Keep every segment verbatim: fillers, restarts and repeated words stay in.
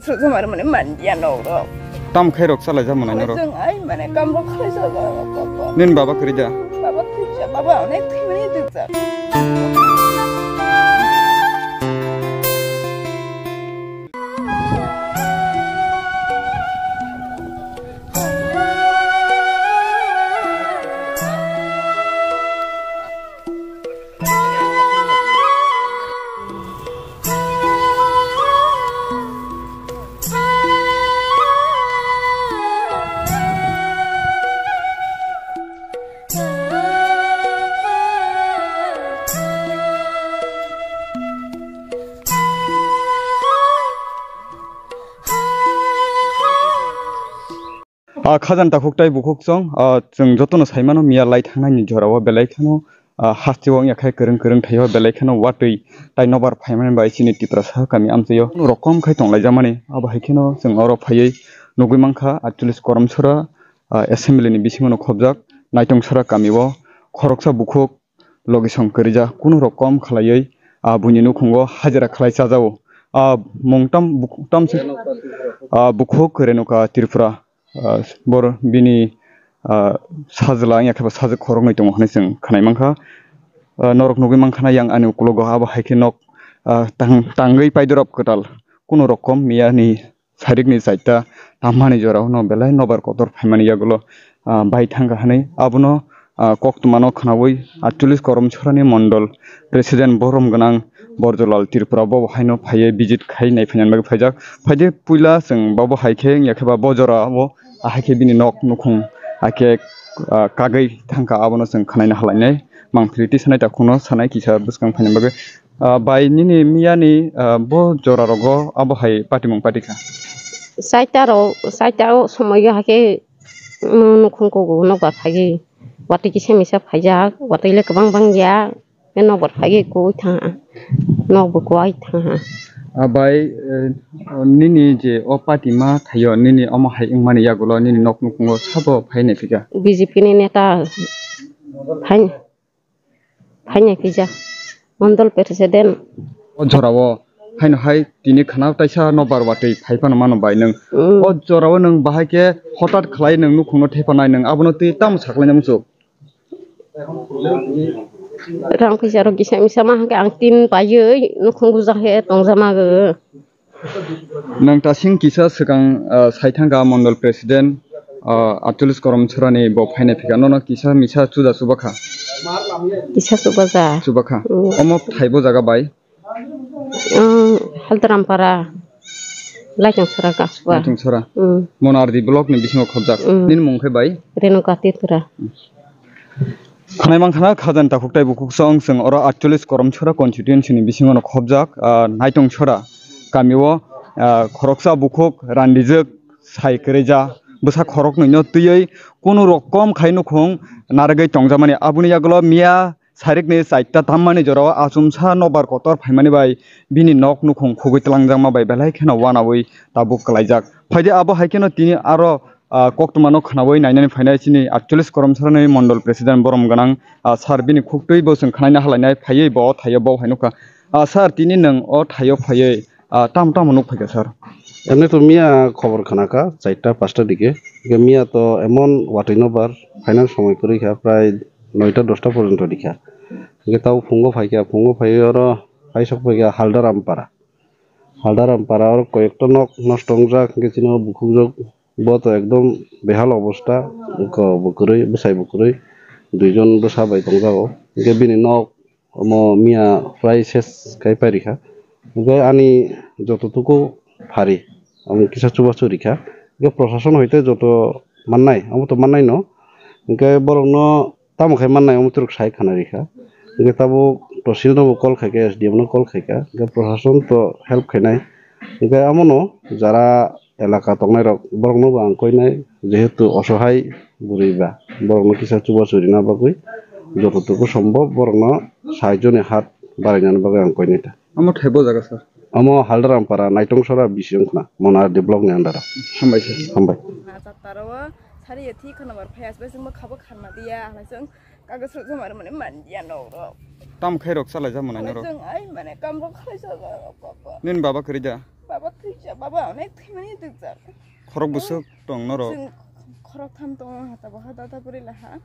Sujamar mane mandiya norok. Tam khairok salai ja manai norok. Jeng ai mane kamrok khlai ja. Nin baba kwrwi da? Baba kwrwi ja, baba onek thwimani dukjak. Ah, khajani takhuk tei bukhuk chwng, ah, chwng jotono sai mano, miya lai thangnaini jorao belai kheno, ah, hasteo wngya khe kwrwng kwrwng thaio, belai kheno watwi tei nobar phaimani bai chini Tiprasa kami amchaio rokom khai tonglaijamani. Abo hai kheno chwng oro phaiwi nugwi mankha, aitchollish Koromsora, ah, assembly ni bisingo no khobjak Naitongchora kamio khoroksa bukhuk logisong kwrwija, kunu rokom khlaiwi, ah, buini nukhungo hajira khlai chajao. Ah, mung tam buk-, tam se, ah, bukhuk Renuka Tripura, ah, bor bini, ah, sajla wngya khe ba sajwk khoroknwi tongo hwnwi chwng khwnai mankha. Ah, norok nugwi mankha na yang ani ukulogo abo hai khe nok, ah, tang-, tangwi paidorop kwtal kunu rokom miyani sarikni chaita tammani jorao no belai nobar kotor phaimani yagulo, ah, bai thangkha hwnwi abono, ah, koktwmano khwnaui aitchollish Koromsorani mondol president borom gwnang Borjolal Tripura bo haino phaiwi visit khai nai phainani bagwi phaijak. Phaide puila chwng bobo hai khe wngya khe ba bo jorao ahai khe bini nok nukhung hai khe, ah, kagwi thangkha abono chwng khwnaina halainai mangpili tisanai takhukno sanai kisa bwskang phainani bagwi. Ah, bai nini miyani, ah, bo jora rogo abo hai patimung patikha. Saita ro, saita o somoi yo hake, mm, nukhung kugo nokbar phagi. Watwi kisa misa phaijak, watwi le kwbang bang ya. Ke nokbar phagi kuwi thang ha. Nok bo kuwi thang ha. Ah, bai, eh, nini je o patima thaio, nini omo hai wngmani yagulo nini nok nukhungo sabo phai nai phika. B J P ni neta phai. Phainai kisa mondol president. O jorao haino hai tini khana taisa nobar watwi phai phano mano bai nwng. Mm. O jorao nwng bahai khe hotat khlai nwng nukhungno thepanai nwng abono twi tamo saklaina muchuk? Rang phaisa rok kisa misa ma hwnkhe ang tin paiwi nukhung bujak he tongjama gw. Nang tasing kisa swkang, ah, saithangkha mondol president, ah, aitchollish Koromsorani bo phainai phika nono kisa misa chuja chubakha. Kisa chubaja. Chubakha. Mm. Omo thaibo jaga bai? Mm, Haldaram para. Laitong sora Kasba. Laitong sora. Mm. Monardi block ni bisingo khobjak. Mm. Nini mung khe bai? Renuka Tripura. Khwnai mankha na khajani takhuk tei bukhuk song chwng oro aitchollish Koromsora constituency ni bisingo no khobjak, ah, Naitongchora kamio, ah, khoroksa bukhuk randijwk sai kwrwija bwsa khoroknwi no twiwi kunu rokom khai nukhung narwgwi tongjakmani. Aboni yagulo miya sarikni chaita tammani jorao achomsa nobar kotor phaimani bai bini nok nukhung khugwi twlangjakma bai belai kheno wanaui tabuk kwlaijak. Phaidi abo hai kheno tini aro ah, koktwmano khwnaui nainani phainai chini aitchollish Koromsorani mondol president borom gwnang, ah, sir bini khuktwi bo chwng khwnaina halainai phaiwi bo o thaio bo hai nukha. Ah, sir, tini nwng o thaio phaiwi, ah, tamo tamo nuk phaikha, sir? Emni to miya khobor khwnakha, chaita pasta dike. Hingke miya to emon watwi nobar phainani somoi kwrwi kha, prai noita dosta porjonto dikha. Hingke tabo phungo phaikha, phungo phaiwi oro hai sok phaikha Haldaram para. Haldaram para oro koyekta nok nosto wngjak, hingke chini o bukhukjwk bo to ekdom behal obosta, wngkha bo kwrwi, bwsai bo kwrwi, duijon bwsa bai tongjago, hingke bini nok omo miya prai ses kai pairikha, hingke ani joto tuku phari, omo kisa chubachu rikha, hingke prosason hoite joto mannai, omo to mannaino, hingke borokno. Tamo khe mannai omo twrwk sai khwna rikha. Hingke tabuk tosil no bo call khaikha, S D M no call khaikha, hingke prosason to help khainai. Hingke amono jara elaka tongnai rok borok no bo ang koinai, jehetu osohai bwrwi ba borok no kisa chubachu rina bagwi joto tuku sombhob borok no sahajyo ni hat baraina bagwi ang koinai ta. Omo thai bo jaga, sir? Omo Haldaram para, Naitong Sora bisi wngkhna, Monardi block ni under o. Hambai, sir. Hambai. Sari ya thi khana bar phai asbai sung ma khabo khanma diya, asbai sung kaga suk jumar mane man diya no ro. Tam khai rok chalai ja mane no ro. Sung ai mane kam rok khai sa ja ro papa. Nin baba kari ja. Baba thwijak, baba onek thwimani dukjak. Khorok bwswk tong norok? Chwng khorok tham tongo, hata bo hata ta puri laha.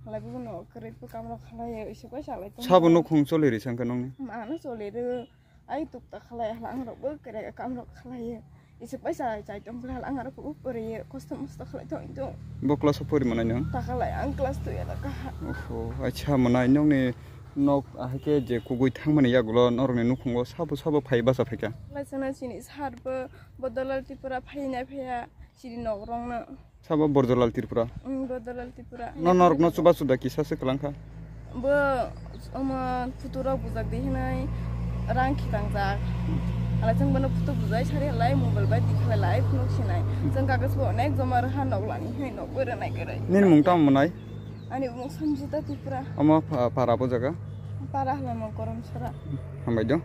Halai bo no kwrwi bo kamrok khalai, isuk bai salai tongo. Sabo nukhung choli ri sangkhe nongni? Mano choli ri, ai tukta khalai, hala angrok bo kwrwi kamrok khalai. Isuk bai salai chai tong pura, hala angrok bo kwrwi, kosto mosto khalai tong tong. Bo class o pori manai nong? Ta khalai, ang class two ya da kaha. Oho, acha manai nongni nok ahai khe je kugui thangmani yagulo norokni nukhungo sabo sabo phai bacha phaikha. Lai sana chini sir bo Bodolal Tripura phaina phaiya chini nok rongno. Sabo Bordolal Tripura. Mm, Bordolal Tripura. No norokno chuba chuda kisa se kwlangkha. Bo omo photo rok bujak di hinai rang khitangjak. Ala chwng bono photo bujai sari halai mobile bai di khalai lai phunuk sinai. Chwng kagas bo onek joma rwha nok lani hinai nok bo rwnai kwrwi. Nini mung tamo mwnai? Ani mung Sanjita Tripura. Omo pa-, para bo jaga? Para halamo Koromsora. Hambai do.